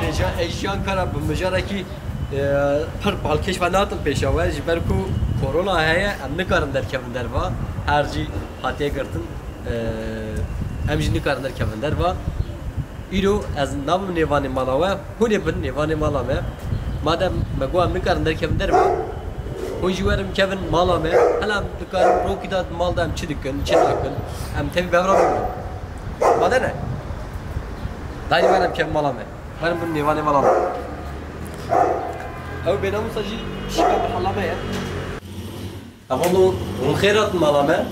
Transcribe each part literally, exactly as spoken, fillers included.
Hêja, ez jî Ankara bi mijarekî, e, pir balkêş ve nahatim pêşa we, ji ber ku korona heye, em nikarin derkevin derva, her cî hatiye girtin, e, em jî nikarin derkevin derva. Îro ez nabim nêvanê mala we, hûn ê bin nêvanê mala me. Madem me got em nikarin derkevin derva, hûn jî werin kevin mala me. Hela em dikarin rokî de mal de em çi dikin, çi nakin, em tevî bi hev re bimînin. Madem ne? Dayê werin em kevin mala me. Werin bin nêvanê mala me. Ew bênamûsa jî şîka bi hela me ye. Hevalno, hûn xêr hatin mala me.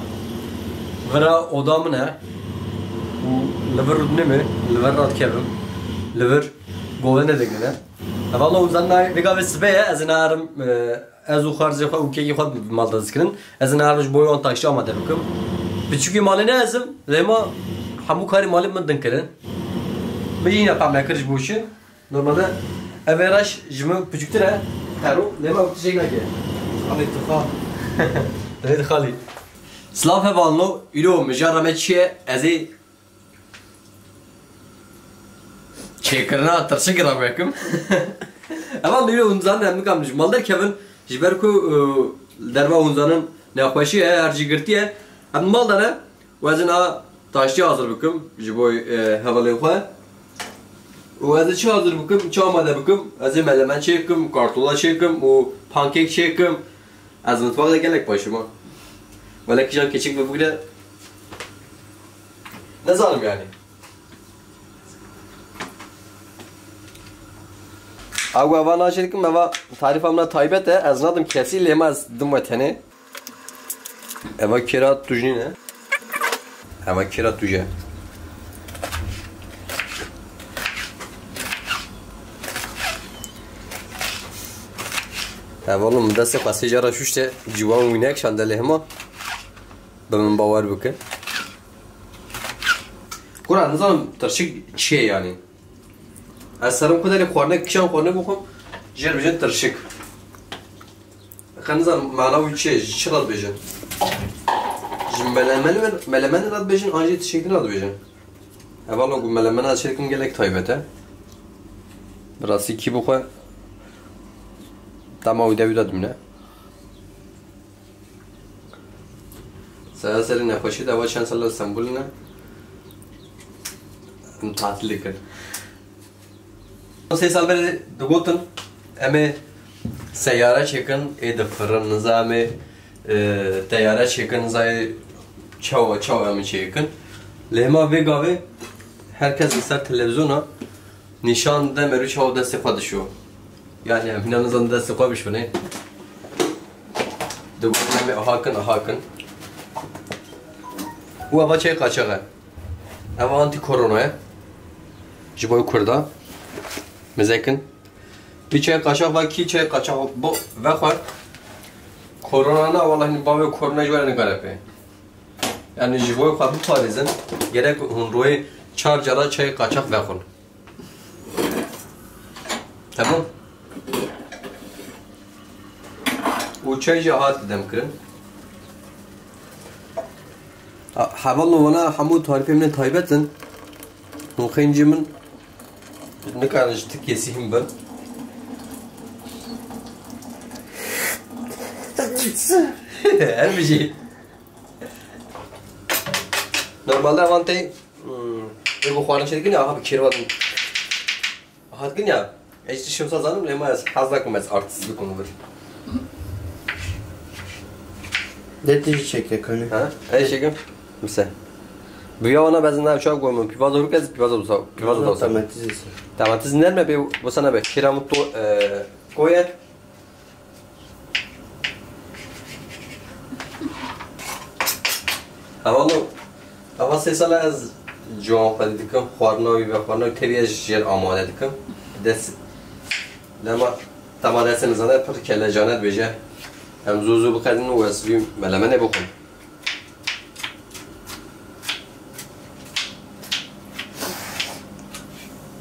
Vira oda min e. Û li vir rûdinê me, li vir radikevim. Li vir govê nedegine. Hevalno, hûn zanin vê gavê sibe ye, ez ê neherim, e, ez û xwarzê xwe û kekê xwe bi mal de dikirin. Ez ê neherim ji bo wan taştê amade bikim. Piçûkê malê ne ez im, lê ma hemû karê malê min din kirin. Min jî hîna fehm nekir ji bo çi. Normalde ev ê reş ji min piçûktir e. Hero, lê me ew tiştek nake. Xalî tu xal. Divê tu xalî. Silav hevalno, îro mijara me çi ye? Ez ê çêkirina tirşikê re bikim. Hevalno, îro hûn zanin em nikan ji mal derkevin. Ji ber ku, e, derva hûn zanin nexweşî heye, her cî girtî ye. Em mal de ne. Û ez ê niha taştî hazir bikim ji bo, e, hevalên xwe. Û ez ê çi hazir bikim, çi amade bikim? Ez ê melemen çêkim, kartola çêkim û pankek çêkim. Ez mitbax de gelek başim ha. Wele kîjan keçik ve bigre. Nizanim yani. Ew eva naşê dikim, eva tarîfa min a taybet e. Ez nadim kesî, lê ma ez dim we tenê. Eva kêra tujnî ne? Eva kêra tuje. Eva oğlum, destê xwe sê cara şuşte ciwan wînek şande lê hema. Bi min bawer bike. Kura, nizanim tirşik çi ye yani? Ez serim ku derê xwarine, kişan xwarine bixwim, jê re bêjin tirşik. Qe nizanim mana wî çi ye, ji çi re dibêjin? Ji melemen, melemen re dibêjin, an jî tiştek din re dibêjin? Hevalno, ku melemena çêkim gelek taybet e. Bi rastî kî bixwe, dema wî de wî de dimîne. Sera serê nexweşî de, eva çend sala li Stenbolê ne. Em tatil dikin. Sê sal berê digotin, em ê seyare çêkin, ê difirin, niza em ê, e, teyare çêkin, niza ê çawa, çawa em ê çêkin. Lê hema vê gavê her kes li ser televîzyona nîşan de merû çawa destê xwe dişo. Yani em hîna nizanin destê xwe bişonê. Digotin em ê aha kin, aha kin. Û eva çay qaçax e. Eva anti-korona ye. Ji bo Kurda. Mizekin. Bir çay qaçax ve kî çay qaçax bo vexwe. Korona na, wallahî bavê korona ji we re nikare pê. Yani ji bo xwe biparêzin, gerek hûn royê çar cara çay qaçax vexwin. Tamam. Û çay jî hat demkirin. Ha, hevalno, wana hemû tarîfê min ê taybet in. Hûn xêncî min nikarin ji ti kesî hîn bin. Her bijî. Normalde evan tê, hmm, ê bi xwarin çêdikin ya, aha bi kêr vadin. Aha dikin ya, ez tişt wisa zanim, lê ma ez hez nakim ez artist bikim vir. De tu jî çeke kanî. Ha? Ez çekim. Mise. Bu ya ona bezin ne uçak koyma. Pivaza ruk ez, pivaza usa, pivaza usa. Tamatiz ise. Tamatiz nerme be, bu sana be. Kira mutlu, e, koye. Hevalno, eva sê sala ez ciwan xwedî dikim, xwarina wî, vexwarina wî tevî ez jêr amade dikim. Des, lema tema destê min zade pir kelecane dibêje. Em zû zû biqedin û ez vî melemenê bixwim.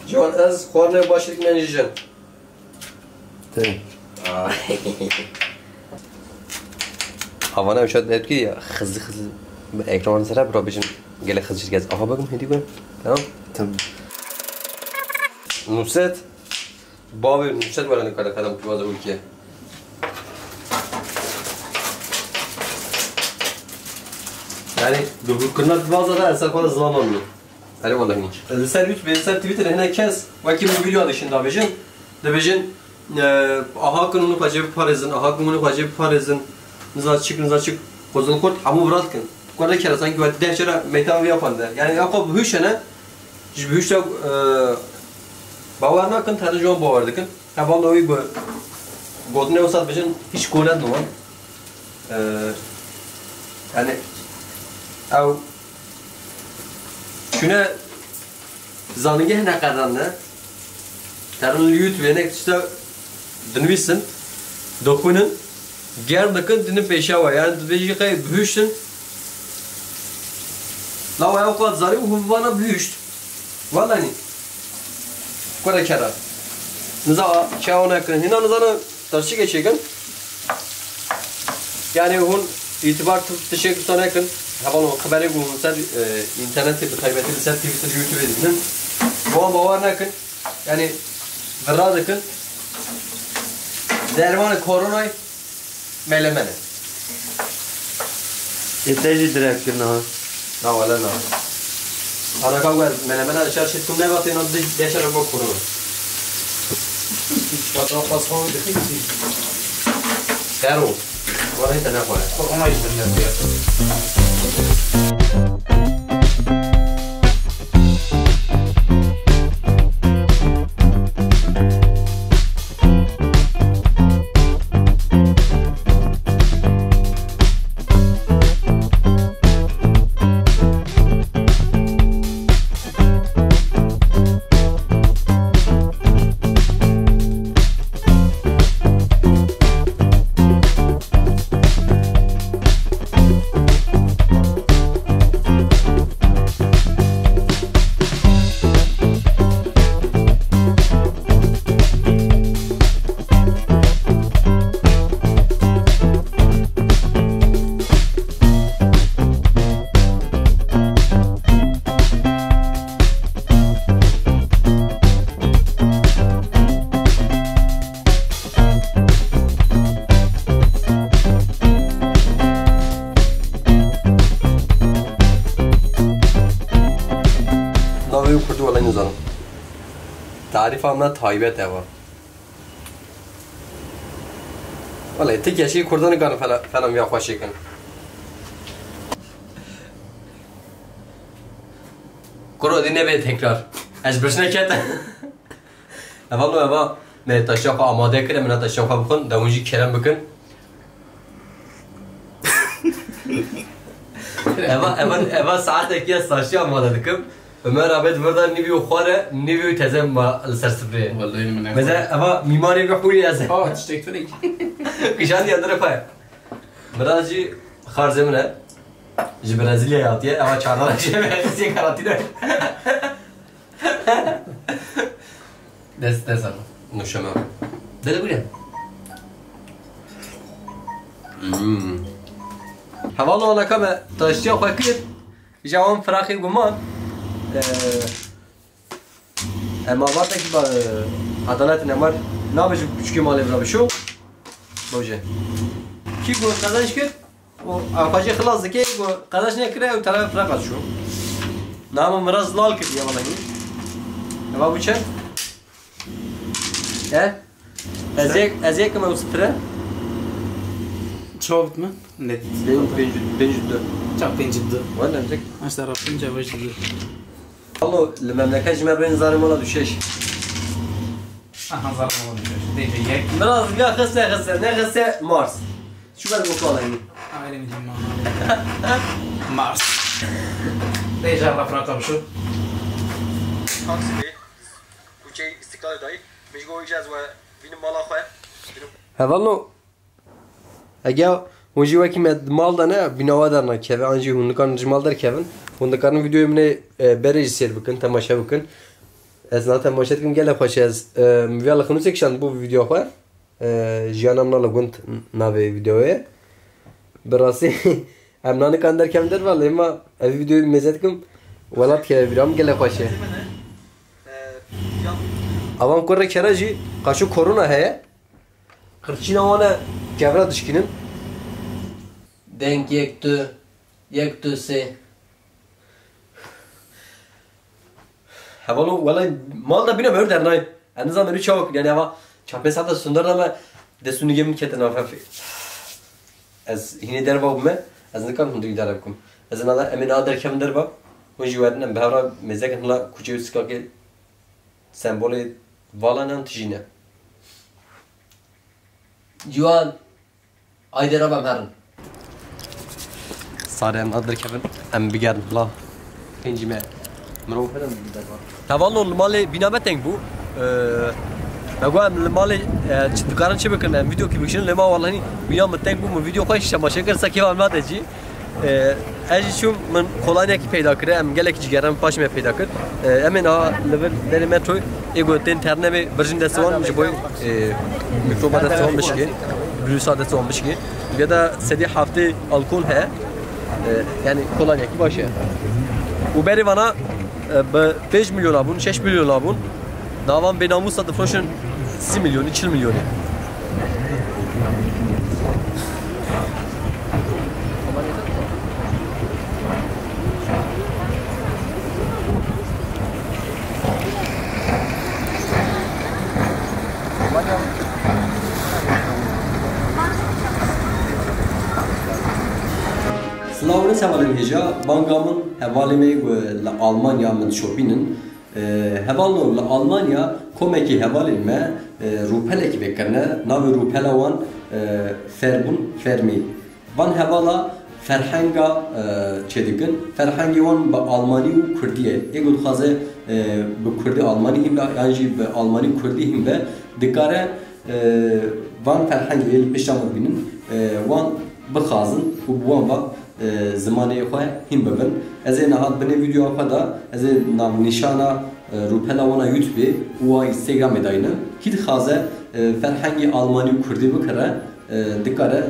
Ciwan, ez xwarina wî baş dikim, yan jî jin? Te. Aa. Havana uçak etki ya, hızlı hızlı ekranın sera bro bizim gele hızlı gez. Aha bakın hediye koyun. Tamam. Tamam. Nusret. Bavê Nusret were nikare qedem tu vaza ûlkiye. Yani, dubûkirina tu vaza da eser xwe zilaman mı? Erê wala hiç. Li ser YouTube, li ser Twitter hene kes wekî min vîdeo dişin davêjin. Dibêjin, e, aha kin hûn xwecê biparêzin, aha kin hûn xwecê biparêzin. Niza çik, niza çik, xwezin kurt, hemû virat kin. Kurde kere sanki wet deh çera meytan vîya xwende. Yani, ya xwe bihuşt hene, ji bihuşta, e, bawer nakin, tade ji wan bawer dikin. Hevalno wî bi gotinê wisa dibêjin, hiç konet niwan. E, yani, ew çûne zanîngeh neqedandine. Terin li YouTube yenek tişta dinivîsin, dixwînin, germ dikin, dinin pêşa we. Yani dibêjî qey bihuştin. La we ew qat zarî û hûn vana bihuşt. Wala nî. Kure kera. Niza çawa nekin. Hîna nizana tersçikê çêkin. Yani hûn îtibar tu-, tişek wisa nekin. Hevalno xeberê ku hûn ser, e, înternetê bi taybetî li ser Twitter, YouTubeê dibînin. Wan bawer nekin. Yani vira dikin. Dermanê koronayê Melemene. Ê te jî direk kir niha. Na wele na. Ana ka wer melemene şer şit kum neba têna di deşer bo kurun. Şata pasxo dikiti. Kero. Wala hita ne xwara. Korona işte ne diyor. Navê wî kurdî wele nizanim. Tarîfa me taybet ev e. Wele ti keşî kurdan nikarin fela, fela vîya xweşê kin. Kuro dî nebe tekrar. Ez birçine kete. Evalno eva me taşa xwe amade kire, min taşa xwe bixwin, de hûn jî kerem bikin. Eva, eva, eva saetekî ez taşî amade dikim. Ömer abi di vir de nîvî û xwar e, nîvî û teze ma li ser sifrê. Wallahî min Meze eva mîmarê bi hûrî ez. Aa, tiştek tunik. Kişandiye nirê xwe. Miraz jî xarzê min e. Ji Brezilyayê hatiye. Eva çardana jê me xisiye karatîne. Dest, dest alın. Nuşeme. Dede buyurun. Hmm. Hevalno alaka me taştiya xwe kir. Îja wan firaqê guman. Ee, em avartekî ba, ee, edalet nemar. Nabe ji küçükê malê bira bişo. Bawje. Kî got qezenç kir? O, ew xwe jê xilas dike, ku qezenç nekire, ew tera firaq çû. Nama miraz lal kiriye, wala hîn. Eva bû çend? He? Ez yek, ez yekim ew sifire. Çawa bit min? Net. Pênc, pênc, pênc û du. Ça pênc û du. Wala zek. Aşta ra pênc ev ji du. Alo, li memleket ji me bên zarê mala duşeş. Aha, zarê mala duşeş. Dê yek. Miraz ya xiste xiste, ne xiste Mars. Şu ben mutlu alayım. Aile mi diyeyim bana? Mars. Deja rafrata şu. Taksimê, kuçeyê Îstiklalê dayî, min ji bo îca ez we bînim mala xwe. Hevalno, ege hûn jî wekî me di mal de ne, bîna we dernakeve, an jî hûn nikarin ji mal derkevin. Hûn dikarin vîdeoyê min ê, e, berê jî sêr bikin, temaşe bikin. Ez na temaşe dikim, gelek xweş e. Ez, e, min viya li Xinûsê kişand bû vîdeoya xwe. E, Jiyana min a li gund navê vîdeoyê. Bi rastî em nanikan derkevin derve, lê ma ev vîdeoyê mêze dikim. Welat ke vîram gelek xweş e. Avan kurê kere jî qaşo korona heye. Qirçîna wan e kevra dişkînin. Deng yek tu, yek tu sê. Hevalo, welay mal da bîna mewr dernay. Ez nizanim erî çawa kin, yani eva çapê sata sundar da me dest û nigê min kete navfefê. Ez hînê derva bûme, ez nikarim hundirî dere bikim. Ez nada em ê niha derkevin derva, hûn jî werin em bi hev re mêzekin hila kuçe û sikakê sembolê vala nan tijî ne. Ciwan. Haydi rabem herin. Sare em derkevin, em bigerin la. Pêncî me. Mirov herin derva. Hevalno li malê bîna me teng bû. Ee, me got em li malê, e, çi dikarin çi bikin, em vîdeokî bikişin, lê ma wellahî bîna min teng bû, min vîdeo xwe şemaşe kir, sekê wan nate jî. Ee, ez jî çûm, min kolanyekî peyda kir, em gelekî cigeran paş me peyda kir. Ee, em ê niha li vir derê metroyê ê ku tên ternebê birjin destê wan ji bo, e, mîkroba destê wan bişkê, virûsa destê wan bişkê. Vê de sedî heftê alkol heye. Ee, yani kolanyekî baş e. Û berê vana, e, bi pênc milyona bûn, şeş milyona bûn. Davan bênamûsa difroşin sî milyonî, çil milyonî. Silav û rêz hevalên hêja, banga min hevalê me ku li Almanya min dişopînin. E, hevalno li Almanya komekî hevalên me, e, rûpelekî vekirine. Navê rûpela wan, e, Ferbûn, Fermî. Van hevala ferhenga, e, çêdikin. Ferhengê wan bi almanî û kurdî ye. Ê ku dixwaze, e, bi kurdî almanî hîn be, yan jî bi almanî kurdî hîn be, dikare, e, van ferhengê yê li pişta me bînin, e, wan bixwazin û bi wan ve, e, zimanê xwe hîn bibin. Ez ê niha binê vîdeoya xwe de, ez ê navnîşana, e, rûpela wana YouTube û a Instagramê dayînim. Kî dixwaze, e, ferhengê almanî û kurdî bikire, e, dikare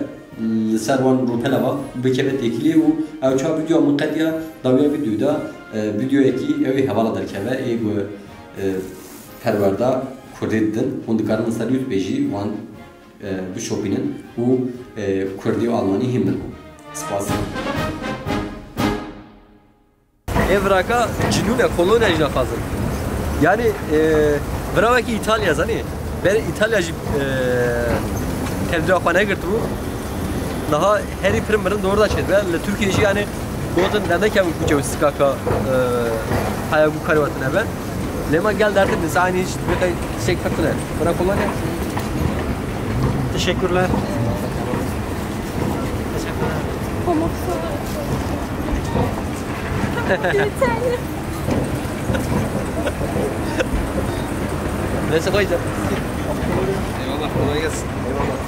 li ser wan rûpela ve bikeve têkiliyê û ew çar vîdeoya min qediya dawiya vîdeoyê de, e, vîdeoyekî ew ê hevala derkeve, ê ku, e, perwerda kurdî didin, hûn dikarin li ser YouTube jî wan, e, bişopînin û, e, kurdî û almanî hîn bin. Spas. Ê viraka cinûn e, kolonî jî naxwazin. Yani, e, virawekî Îtalya, zanî? Berê Îtalya jî, e, tevdîra xwe negirtibû. Niha herî pir mirin dor da çêdibe. Li Tirkiyê jî, yani, gotin, de nekevin kuçe û sikaka, e, haya ku karê we tune be. Lê ma gel dertê din, sa aynî hiç dibê qey çiçek pir tune. Bira kolonî. Teşekkürler. Teşekkürler. Pamuk. Neyse, koyacağım. Eyvallah, kolay gelsin. Eyvallah.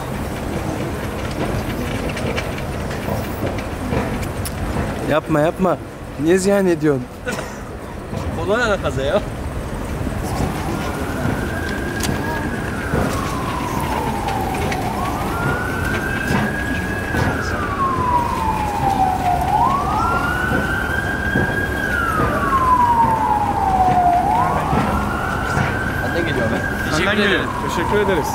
Yapma, yapma. Niye ziyan ediyorsun? Kolay alakaza ya. Benden geliyor abi. Teşekkür ederim. Teşekkür ederiz.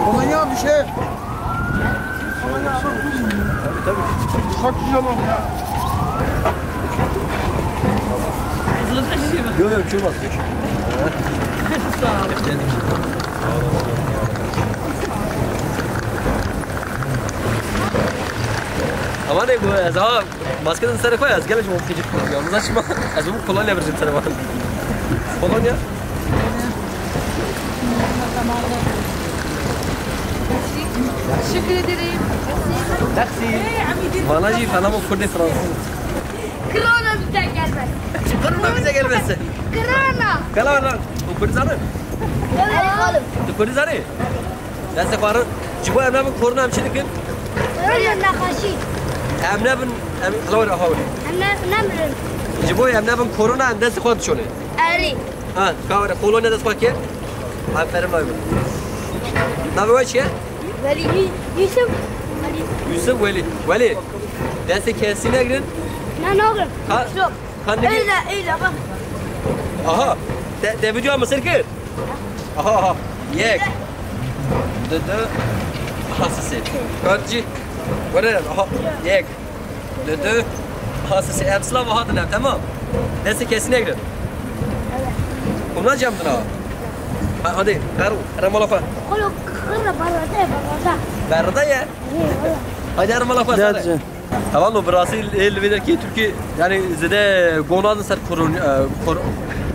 Kolonya bir şey. Çok güzel oldu. Yok, yok, bir şey olmaz. Sağ ol. Ama ne bu? Maske din serê xwe, ez gelek ji wan fecir dikim. Yalnız açma. Ez û kolonya birjim serê wan. Kolonya. Teşekkür ederim. Merci. Vana jî fena mı kurdê Fransız? Korona bize gelmez. Korona bize gelmesin. Korona. Kala lan. O kurd zanî? Evet oğlum. Tu kurd zanî? Destê xwe rin. Ji bo em nebin korona em çi dikin? Korona nexweşî. Em nebin, em, helal, helal. Em ne, nemirin. Ji bo em nebin korona em destê xwe dişonê. Erê. Ha, kawre, kolonya dest xwe kir. Aferin, vay be. Navê we çi ye? Welî Yû-, Yûsuf. Yusuf Welî. Welî. Destê kesî negirin. Ne, nagrim. Ha? Stop. Ha, negir. Eyle, eyle, bak. Aha. Te, te videoya Misir kir? Aha, aha. Yek. Düdü. Aha, sisi. Kartcı. Were, aha. Yek. Düdü. Aha, sisi. Em silav aha dine, tamam. Destê kesî negirin. Kumna cem dina. Ha, hadi. Her, her malafa. Kolo kırra barada, barada. Berda ya. Hadi her malafa. Gel. Hevalno, bi rastî ê li vê derkê Tirkî, yani zêde gonadin ser koroni-, e, kor-,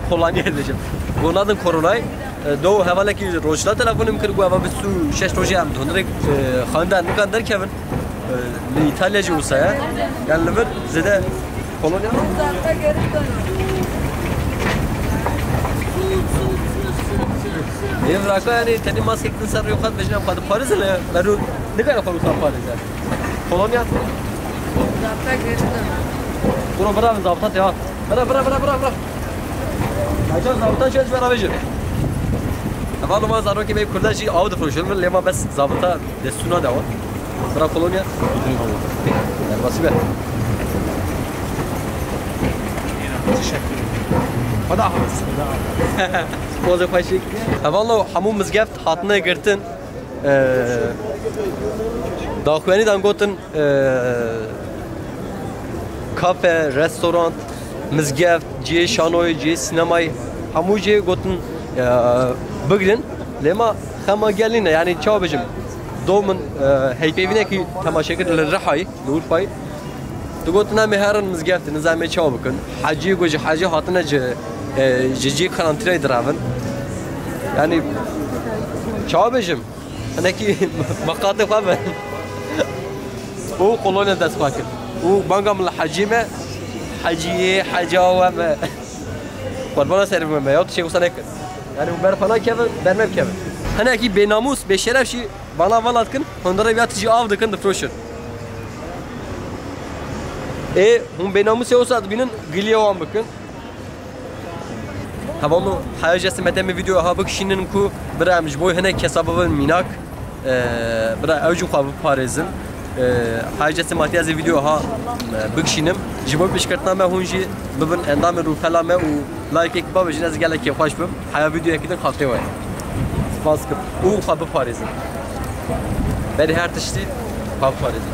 kolanya dibêjim. Gonadin koronayê. E, do hevalekî rojda telefonê min kir, got, "Eva bîst û şeş rojê em di hundirê, e, xanî de nikan derkevin." E, li Îtalya jî wisa ye. Yani li vir zêde kolonya. Ê viraka, yani tenê maskek din ser rêxat bêjin em xwe diparêzin, e, beru nikare xwe wisa parêze. Polonya. Zabta geri dön. Bro, bira, zabta te hat. Bira, bira, bira, bira, bira. Acar zabta şey bera vejir. Hevalno, ma zarokê me kurda jî av difroşin, lê ma bes zabta destûna de wa. Bira Polonya. Derbasî be. Xweda hafiz. Pozê xweşik. Hevalno, hemû mizgeft hatine girtin. Ee, daxuyanî dan gotin, ee, kafe, restoran, mizgeft, cihê şanoyê, cihê sînemayê, hemû cihê gotin, ee, bigirin. Lê ma xema gel nîne, yani çawa bêjim, do min, ee, heypeyvînekî temaşe kir li Rihayê, li Urfayê. Tu gotin em ê herin mizgeft, nizam ê çawa bikin. Hecî got ji hecî hatine ji, ee, ji cihê karantinayê direvin. Yani çawa bêjim? Hinekî miqatê xwe be. Û kolonya dest xwe kir. Û banga min li hecî me, heciyê, heca we me. Qurbana serê me me, ya tu şey wisa nekir. Yani û berfana kevin, ber me bikevin. Hinekî bênamûs, bêşeref jî vana vala dikin, hundirê ya tijî av dikin, difroşin. Ê, hûn bênamûsê wisa dibînin, giliyê wan bikin. Hevalno, heya jê me demê vîdeo ha bikişînin ku bira em ji bo hinek kesa bibin mînak. Ee, bira ew jî xwe biparêzin. Ee, heya jê me tiya zê vîdeo ha, e, bikişînim. Ji bo pişkirtina me hûn jî bibin endamên rûpela me û likeek bibêjin, ez gelek kêfxweş bim. Heya vîdeoyekî din xaftê we. Spas kim. Û xwe biparêzin. Berî her tiştî xwe biparêzin.